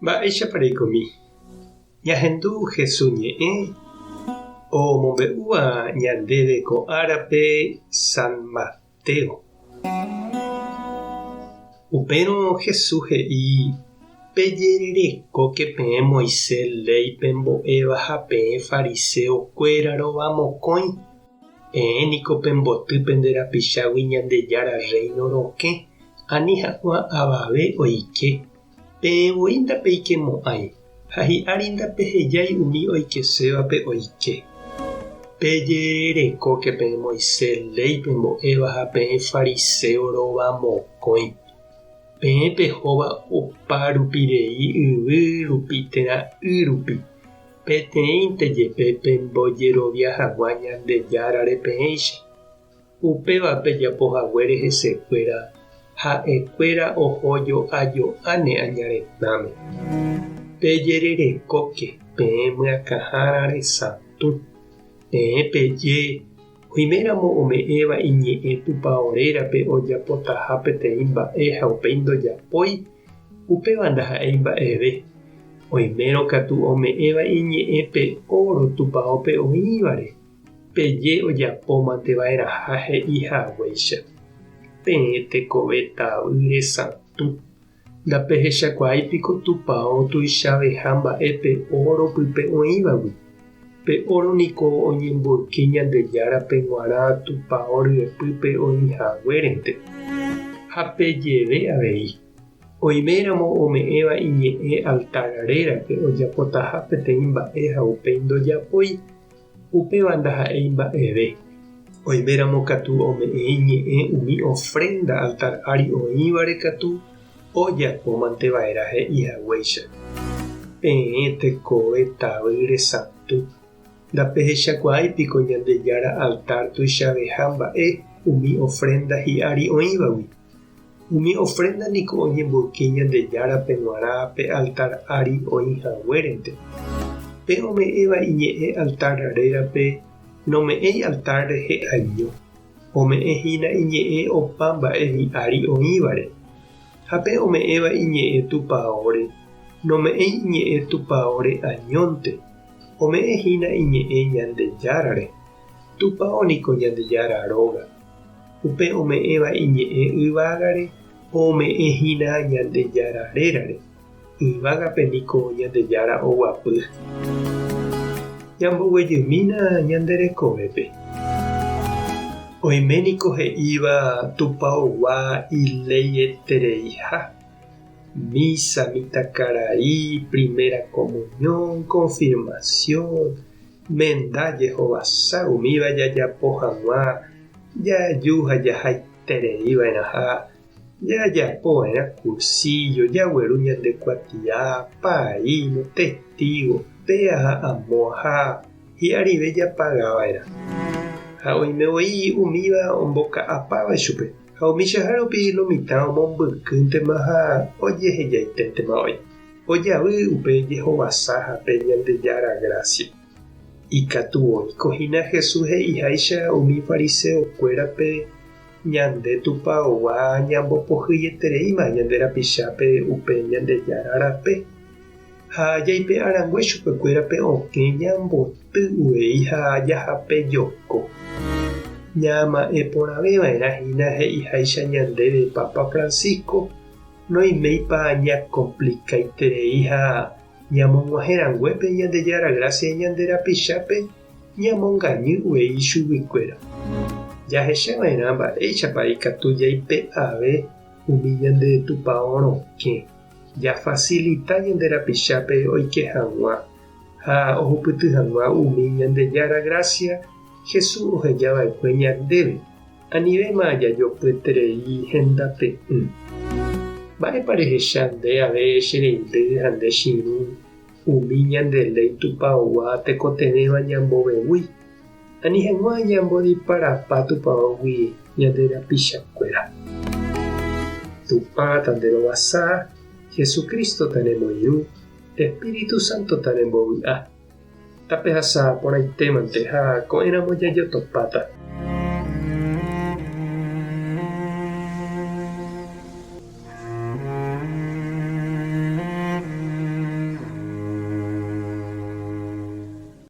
Mba'éichapa reikomi? Ñahendu Jesús ñe'ẽ omombe'úva ñandéve ko árape San Mateo. Upérõ Jesús he'i, Pejererekóke peẽ Moisés léi pembo'éva ha peẽ fariséo kuéra rova mokõi, peẽ niko pemboty pende rapichágui Ñandejára Rréino rokẽ, ani hag̃ua avave oike. Peẽ voi ndapeikemo'ãi, ha hi'ári ndapehejái umi oikesévape oike. Pejererekóke peẽ Moisés léi pembo'éva ha peẽ fariséo rova mokõi. Peẽ pehóva opa rupi rei yvy rupi térã y rupi, peteĩnte jepe pembojerovia hag̃ua Ñandejárare peẽicha. Upéva pejapo haguére hesekuéra, ha'ekuéra oho jo'a jo'áne aña retãme. Pejererekóke peẽ myakãhára resatũ. Peẽ peje, oiméramo ome'ẽva iñe'ẽ Tupao rérape ojapotaha peteĩ mba'e ha upéi ndojapói, upéva ndaha'éi mba'eve. Oimérõ katu ome'ẽva iñe'ẽ pe óro Tupaópe oĩvare, Peje ojapómante va'erãha he'i haguéicha, Peẽ tekove tavy resatũ, ndapehechakuaái piko Tupao tuichaveha mba'e pe óro pype oĩvagui? Pe óro niko oñemboyke Ñandejárape g̃uarã Tupao ryepýpe oĩ haguérente. Ha pejeve avei, Oiméramo ome'ẽva iñe'ẽ altar rérape ojapotaha peteĩ mba'e ha upéi ndojapói, Upéva ndaha'éi mba'eve. Oiméramo katu ome'ẽ iñe'ẽ umi ofrénda altár ári oĩvare katu, ojapómante va'erã he'i haguéicha. Peẽ tekove tavy resatũ, ndapehechakuaái piko Ñandejára altár tuichaveha mba'e umi ofrénda hi'ári oĩvagui? Umi ofrénda niko oñemboyke Ñandejárape g̃uarã pe altár ári oĩ haguérente. Pe ome'ẽva iñe'ẽ altár rérape nome'ẽi altár rehe año, ome'ẽ hína iñe'ẽ opa mba'e hi'ári oĩvare. Ha pe ome'ẽva iñe'ẽ tupaóre, nome'ẽi iñe'ẽ tupaóre añónte, ome'ẽ hína iñe'ẽ Ñandejárare. Tupao niko Ñandejára róga. Upe ome'ẽva iñe'ẽ yvágare ome'ẽ hína Ñandejára rérare, yvágape niko Ñandejára oguapy. Ñamboguejymína ñande rekovépe. Oime niko he'íva tupaogua ileietereiha, misa, mitãkarai, primera comunión, confirmación, Menda jehovasa umíva jajapo hag̃ua jaju ha jahaiterei va'erãha, jajapo va'erã kursíllo, jagueru ñande kuatia, paíno, testígo, péa ha amo ha hi'arive japaga va'erã. Ha oime voi umíva omboka'apáva ichupe, ha umíchaha rupi lo mitã omombykýntema ha ojehejaiténtema oĩ. Ojavy upe jehovasa ha pe Ñandejára grásia. Ikatu oiko hína Jesús he'iháicha umi fariseokuérape ñande tupaogua ñambopohyietereíma ñande rapichápe upe Ñandejára rape, ha jaipe'a rangue chupekuéra pe okẽ ñamboty uvei ha jahapejoko. Ñama'ẽ porãve va'erã hína he'iháicha ñandéve Papa Francisco, Noiméipa ñakomplikaiterei ha ñamog̃uahẽ ranguépe Ñandejára grásia ñande rapichápe ñamongañy uvei ichuguikuéra? Jahecha va'erã mba'éichapa ikatu jaipe'ave umi ñande tupao rokẽ, jafasilita ñande rapichápe oike hag̃ua ha ohupyty hag̃ua umi Ñandejára grásia Jesús oheja va'ekue ñandéve. Anivéma jajopyeterei hendape'ỹ. Mba'épa rehecha nde ave che reindy ha nde che irũ umi ñande léi tupaogua tekotevẽva ñambovevúi, ani hag̃ua ñambodiparapa tupaógui ñande rapichakuéra. Tupã tanderovasa, Jesucristo tanemoirũ, Espíritu Santo tanembovy'a. Tapehasa porãitémante ha ko'ẽramo jajotopáta.